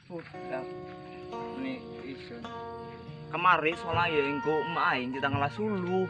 Budak. Ini isun. Kemari soalnya ya engko emak aing kita ngalah suluh.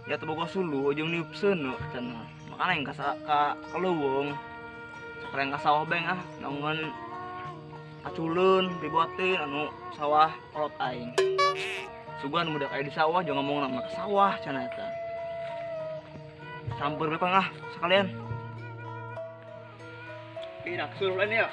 Ya tebogo suluh ujung niup seuneu cenah. Makana aing ka leuweung. Sakaleng ka sawah beng ah nongon aculeun dibuatin anu sawah kolot aing. Sugan budak aya di sawah jangan ngomong nama ke sawah cenah eta. Campur bae ah sekalian. Tidak suluh lain ya.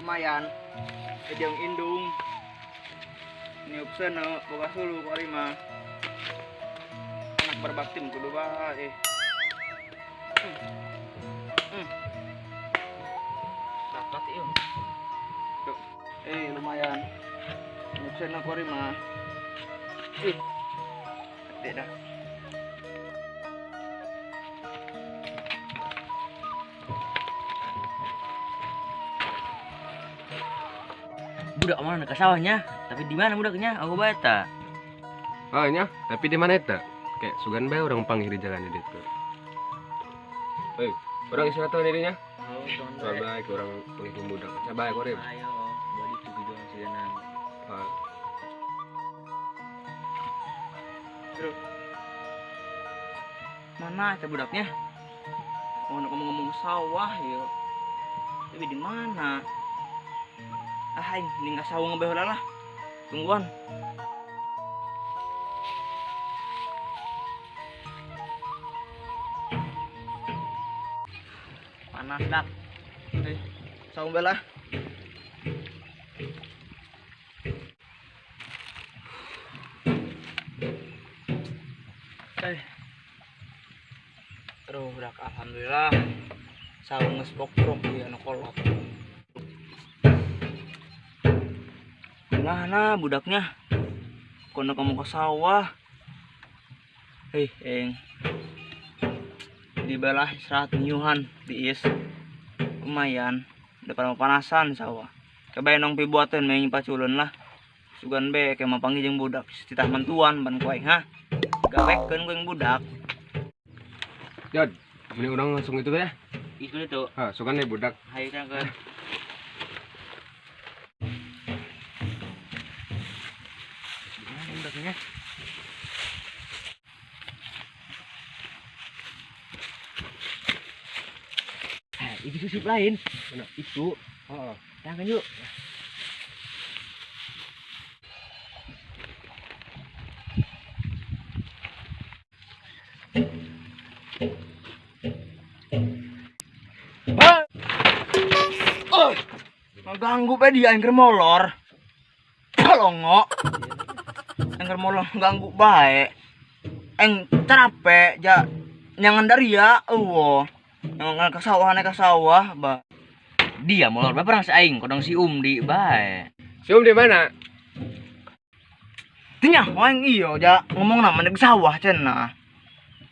Lumayan. Ejeng indung. Niup seuneu boga suluh ku mah. Anak berbakti mah kudu bae. Dapat ieu. Tuh. Lumayan. Niup seuneu ku mah. Ih. Gede dah. Budak mana ke sawahnya? Tapi di mana budaknya? Aku bae ta. Oh nya, tapi di mana eta? Kayak sugan bae orang panggil di jalan di ditu. Hei, orang istirahat dirinya. Oh, bae orang panggil budak. Coba korem. Ayo, balik tu juang siganan. Ah. Terus. Mana eta budaknya? Oh, ngomong-ngomong sawah ya. Tapi di mana? Ah, ini nggak sawah ngebeh lah. Tungguan. Panas dak. Sawah belah. Aduh, dak alhamdulillah. Sawah geus bokrok ieu anu kolot. Mana budaknya? Kono kamu ke sawah. Eng. Dibelah istirahat nyuhan diis. Lumayan, depan mau panasan sawah. Coba nong pibuateun main paculun lah. Sugan be ke mah panggil jeung budak titah mantuan ban ku aing ha. Gawekeun ku aing budak. Jod, mending urang langsung itu ya. Itu itu. Ha, sugan deh budak. Hayu tangkeun. Budaknya. Itu susip lain. Mana? Itu. Heeh. Tangan yuk. Oh, ngeganggu pe dia angker molor. Kolongo. Angker molor ganggu bae. Eng capek ja nyangan dari ya eueuh. Nyangan ke sawah ke sawah ba. Dia molor bae perang si aing kodong si Um di bae. Si Um di mana? Tanya aing iyo ja ngomong nama di sawah cenah.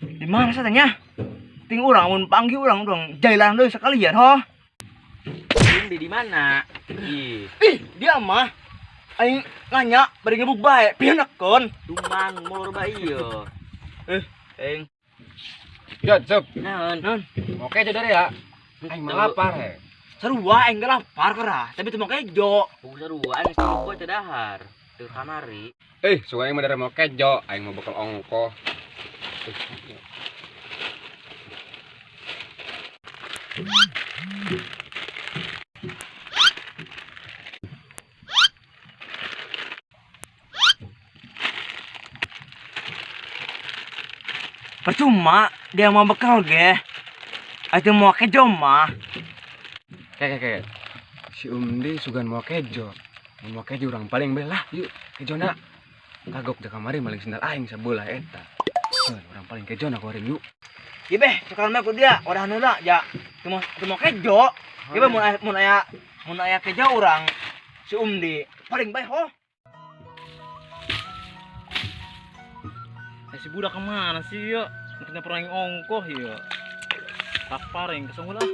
Di mana satanya? Ting urang mun panggil urang dong jailan deui sekalian ho. Um di mana? Ih. Ih, dia mah aing nanya bari ngebuk bae pieunekeun. Dumang molor bae ieu. Eng. Jod, sup. Naon? Oke, jod ya. Aing mah lapar he. Sarua aing ge lapar kerah, tapi teu mau kejo. Buku sarua aing geus tilu poe teu dahar. Teu kamari. Suka aing mah dari mau kejo, aing mau bekal ongkoh. Percuma dia mau bekal ge. Aing mau kejo mah. Kayak. Si Umdi sugan mau kejo. Mau kejo urang paling belah yuk kejona. Kagok ja kamari maling sendal aing sabelah eta. Urang paling kejona ku aring yuk. Ieu beh, cekalan mah ku dia, udah heula ja. Teu mau kejo. Ieu beh mun aya kejo urang si Umdi paling bae ho. Si budak kemana sih ya? Mungkin pernah ongkoh ya. Lapar yang kesungguh lah.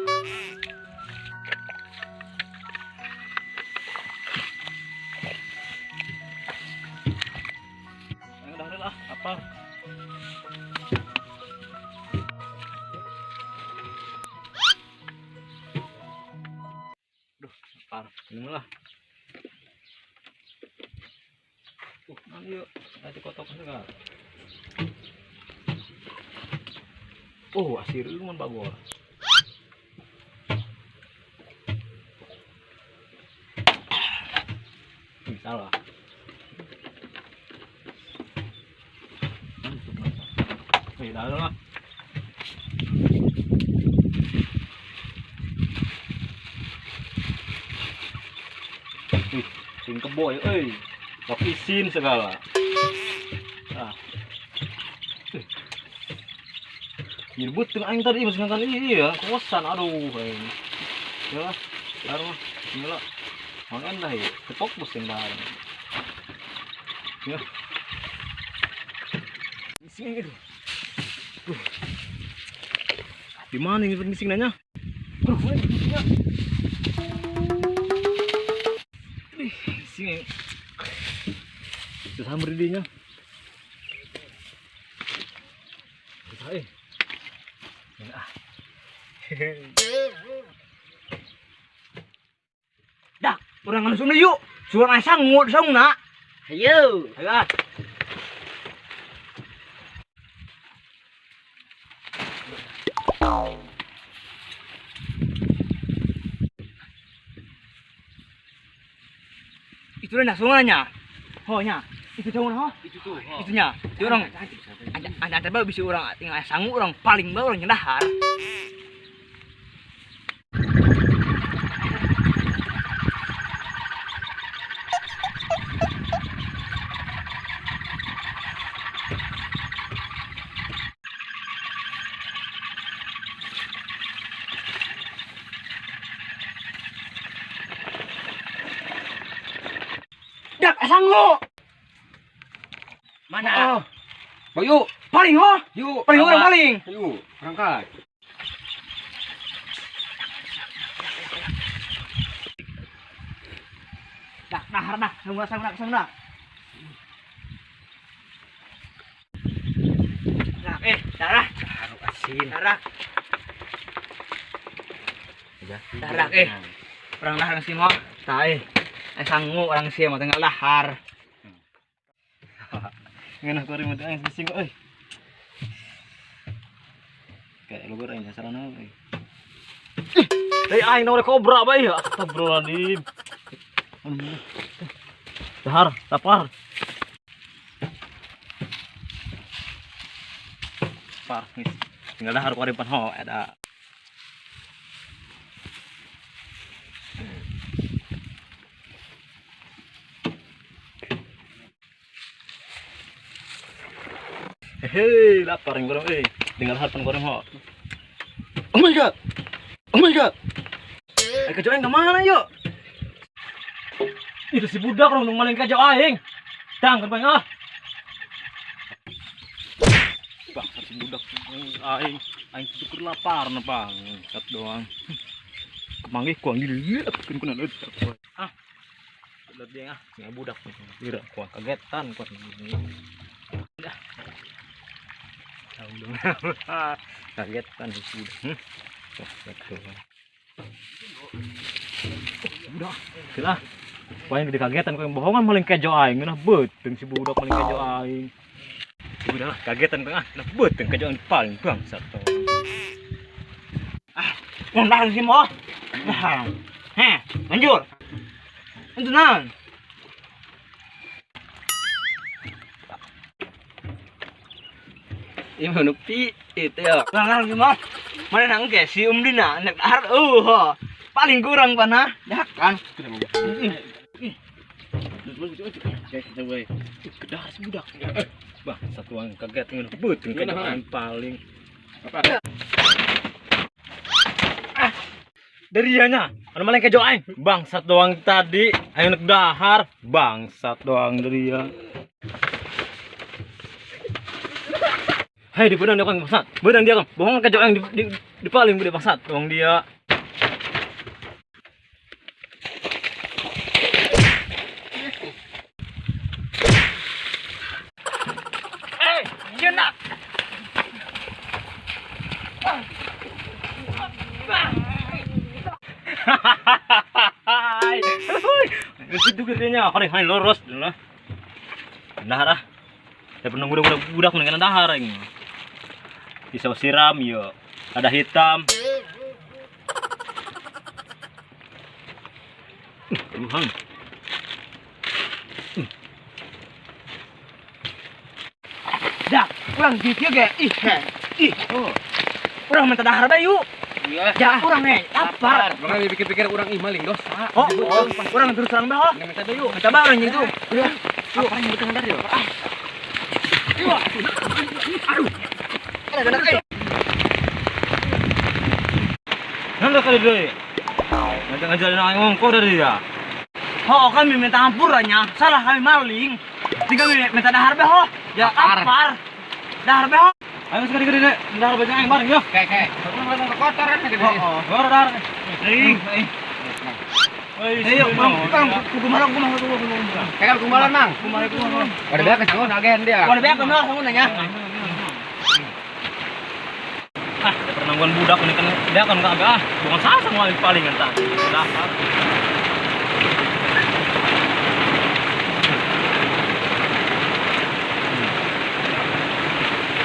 Udah lah, lapar. lah. Nanti yuk, nanti kotok juga. Oh, asir lu mun bagor. Salah. Dah lah. Wih, sing kebo ya euy. Lok isin segala. Ah. Nyebut teu aing tadi masih ngangkan iya, kosan aduh aing. Ya lah, baru lah. Mangan lah ya, tepok pusing bareng. Ya. Sing itu. Di mana ini bising nanya? Bro, mana bisingnya? Bising. Susah berdirinya. Susah eh. Ah. Dah, urang langsung yuk. Suara sangut sangna. Ayo. Ayo ah. Itu dah sungainya. Ho nya. Itu jauh ho. Itu tuh. Itunya. Itu orang ada bae bisa orang tinggal sangu orang paling bae orang nyendahar. Dak sangu. Mana? Oh. Bayu, paling ho. Yuk, paling orang paling. Yuk, berangkat. Dak, nahar dah, sangu sangu sangu dah. Dak, darah. Darah asin. Darah. Darah Orang lahar sih mau. Tah sangu orang sih mau tinggal lahar. Ngeunah kuari mah aing bising euy. Kayak lugur aing sarana euy. Deui aing na kobra bae ya. Astagfirullahaladzim. Dahar, lapar. Lapar, geus. Tinggal dahar kuari pan ho eta. Hei, lapar yang goreng, tinggal harpan goreng ho. Oh my god, oh my god. Kejo aing kemana yuk? Itu si budak rong maling kejo aing. Dang, kan ah. Bang, si budak aing, aing syukur lapar na bang. Sat doang. Kemanggih kuang gila, kun kunan ah. Lihat dia ah, si budak. Kira kuang kagetan kuang. Dah. Kagetan si budak. Budak. Sila. Paling gede kagetan kau yang bohongan maling kejo aing nah beuteung si budak maling kejo aing. Si budak lah kagetan kau ah nah beuteung kejo aing paling bangsat to. Ah, ngondang si moh. Nah. Heh, lanjut. Lanjut naon? Ini menupi itu ya. Nah, gimana? Mana nang ke si Um Dina nek dahar paling kurang panah dah kan. Kedahar si budak. Bang, satu orang kaget ngeun beuteung kejo paling. Apa? Ah. Dari dianya, anu maling kejo aing. Bangsat doang tadi, aing nek dahar, bangsat doang dari dia. Hei, di bedang dia kan bangsat. Bedang dia kan. Bohong kejo aing di paling bude bangsat doang dia. Jenak. gedenya, kare hain loros lah. Dahar ah. Saya pernah budak dengan dahar ini. Pisau siram yo, ada hitam. Tuhan. Dak, kurang gitu ge. Ih, ih. Oh. Urang minta dahar bae yuk. Ya, urang nih, lapar. Makanya dipikir-pikir urang ih maling dosa. Oh, urang terus terang bah. Minta bae yuk. Minta bah urang gitu. Udah. Apa yang beteng dari yo? Ah. Yuk. Aduh. Ada ada. Nanda kali deh. Nanti ngajarin aing ngongko dari dia. Oh, kami minta ampurannya. Salah kami maling. Tinggal minta dahar bah ho. Ya, lapar. Dahar bah ho. Ayo sekali gede deh, dahar banyak aing bareng yo. Kayak. Urang kotor kan gede. Oh, baru dahar. Ring. Ayo, Bang. Kumaha kumaha kumaha. Kayak kumaha, Mang. Kumaha kumaha. Ada beak sangun agen dia. Ada beak kumaha sangun nya. Ah, pernangguan budak ini kan dia kan enggak ah, bukan sasang paling paling entah. Dahar.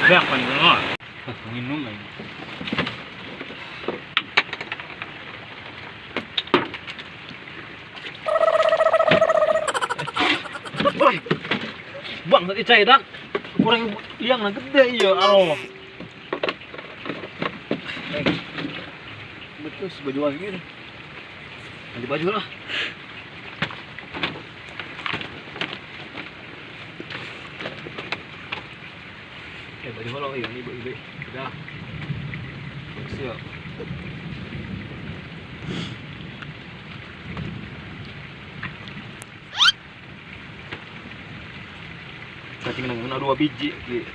Beak paling enggak. Minum lagi. Bang, tadi cai dak. Kurang liang na gede iya aro. Betul baju lagi gini. Ganti baju lah. Baju lo iya ini ibu. Udah. Siap. Cacing nang guna 2 biji di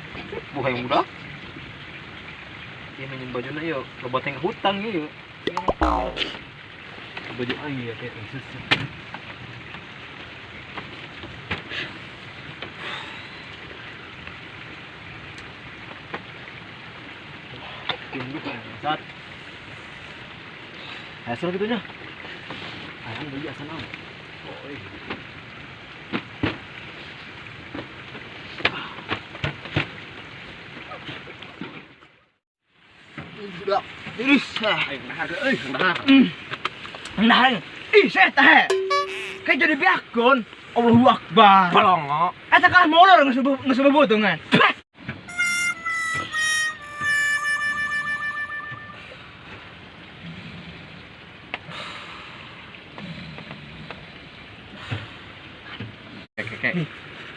buah yang muda. Iya minjem baju na yo, loba teh hutang yo. Baju aing ya kayak susah. Tunggu kan. Hasil gitu nya. Ayam beli asal am. Oh, iya. Budak. Terus. Ayo nahar euy, nahar. Nahar. Ih, saya teh. Kayak jadi biakon. Allahu Akbar. Pelongo. Eta kalah molor geus bobotongan. Kayak.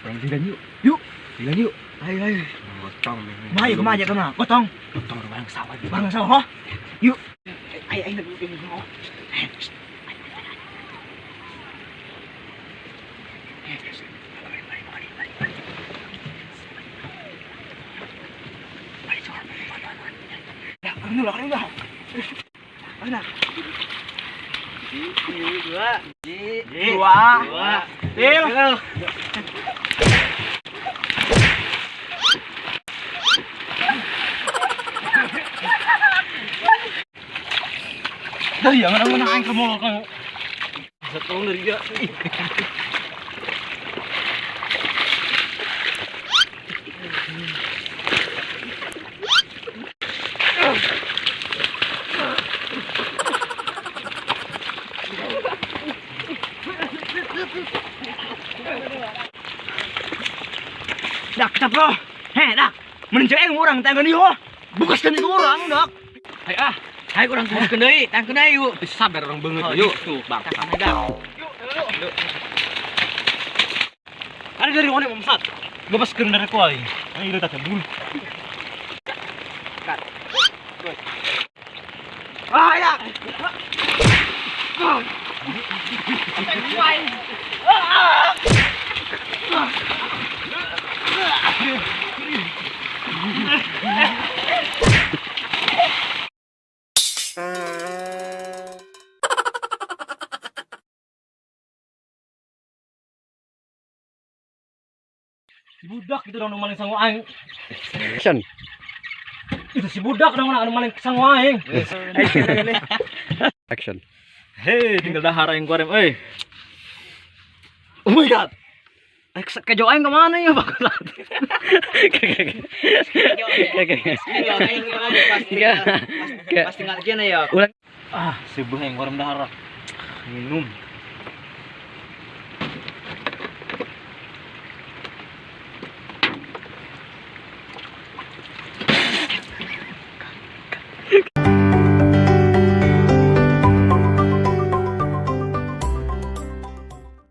Orang jalan yuk. Yuk. Jalan yuk. Ayo ayo. Gotong nih. Mari kemana kemana? Gotong. Gotong bareng sawah. Bareng sawah. Yuk. Ayo ayo ayo. Mana? 2, 3. Dah jangan aku naik ke mall kamu. Bisa tolong dari dia. Dak, capro. Heh, dak. Mencari orang tangan ieu. Bukaskeun itu orang, dak. Hai ah. Hai urang kubuskeun deui, tangkeun deui yuk. Sabar orang beungeut yuk. Tuh, bang. Dak. Yuk, yuk. Ada dari mana Om Sat? Bebaskeun dari ku aing. Aing tak bulu. Cut. Ah ya. Si budak itu dong maling sangu aing. Action. Itu si budak dong anu maling sangu aing. Action. Hei, tinggal dahar aing goreng euy. Oh my God. Ay, kejo aing kemana ya, bangsat? Kayak Pasti pasti nggak kena ya. Ah, sebuah yang warm dahara. Minum.